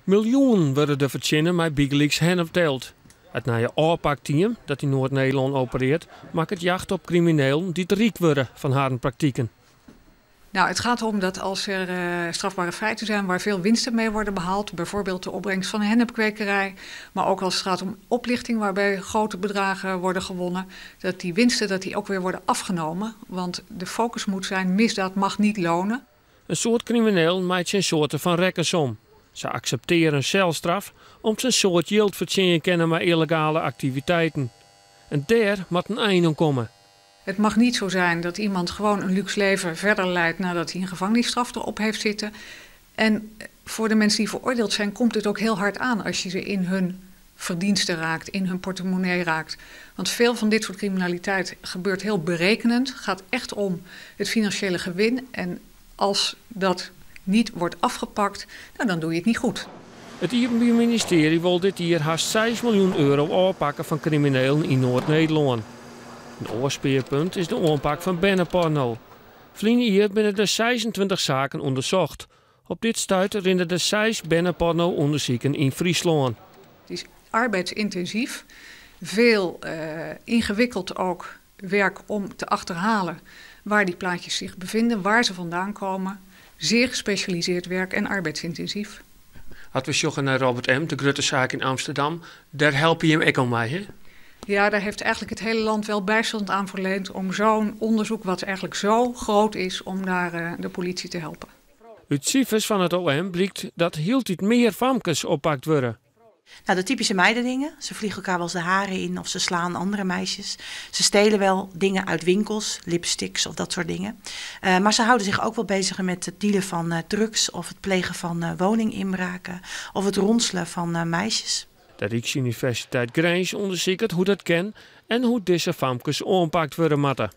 Miljoenen wurde der fertsjinne mei bygelyks hennepteelt. It nije oanpakteam dat yn Noard-Nederlân operearret, makket jacht op kriminelen dy't ryk wurde fan harren praktiken. Nou, het gaat erom dat als er strafbare feiten zijn waar veel winsten mee worden behaald, bijvoorbeeld de opbrengst van een hennepkwekerij, maar ook als het gaat om oplichting waarbij grote bedragen worden gewonnen, dat die winsten dat die ook weer worden afgenomen. Want de focus moet zijn: misdaad mag niet lonen. In soad kriminelen meitsje in soarte fan rekkensom. Se akseptearje in selstraf om't se in soad jild fertsjinje kinne mei yllegale aktiviteiten. En dêr moat in ein oan komme. Het mag niet zo zijn dat iemand gewoon een luxe leven verder leidt nadat hij een gevangenisstraf erop heeft zitten. En voor de mensen die veroordeeld zijn, komt het ook heel hard aan als je ze in hun verdiensten raakt, in hun portemonnee raakt. Want veel van dit soort criminaliteit gebeurt heel berekenend, gaat echt om het financiële gewin. En als dat niet wordt afgepakt, nou, dan doe je het niet goed. It Iepenbier Ministearje wol dit jier hast 6 miljoen euro ôfpakke fan kriminelen yn Noard-Nederlân. In oar spearpunt is de oanpak fan berneporno. Ferline jier binne der 26 saken ûndersocht. Op dit stuit rinne der 6 berneporno-ûndersiken yn Fryslân. Het is arbeidsintensief, veel ingewikkeld ook werk om te achterhalen waar die plaatjes zich bevinden, waar ze vandaan komen. Zeer gespecialiseerd werk en arbeidsintensief. As we sjogge nei Robert M., de grutte saak yn Amsterdam, dêr helpe jim ek oan mei, hè? Ja, daar heeft eigenlijk het hele land wel bijstand aan verleend om zo'n onderzoek, wat eigenlijk zo groot is, om daar de politie te helpen. Ut sifers fan it OM blykt dat hieltyd mear famkes oppakt wurde. Nou, de typische meidendingen. Ze vliegen elkaar wel eens de haren in of ze slaan andere meisjes. Ze stelen wel dingen uit winkels, lipsticks of dat soort dingen. Maar ze houden zich ook wel bezig met het dealen van drugs of het plegen van woninginbraken of het ronselen van meisjes. De Ryksuniversiteit Grins ûndersiket hoe't dat kin en hoe't dizze famkes oanpakt wurde moatte.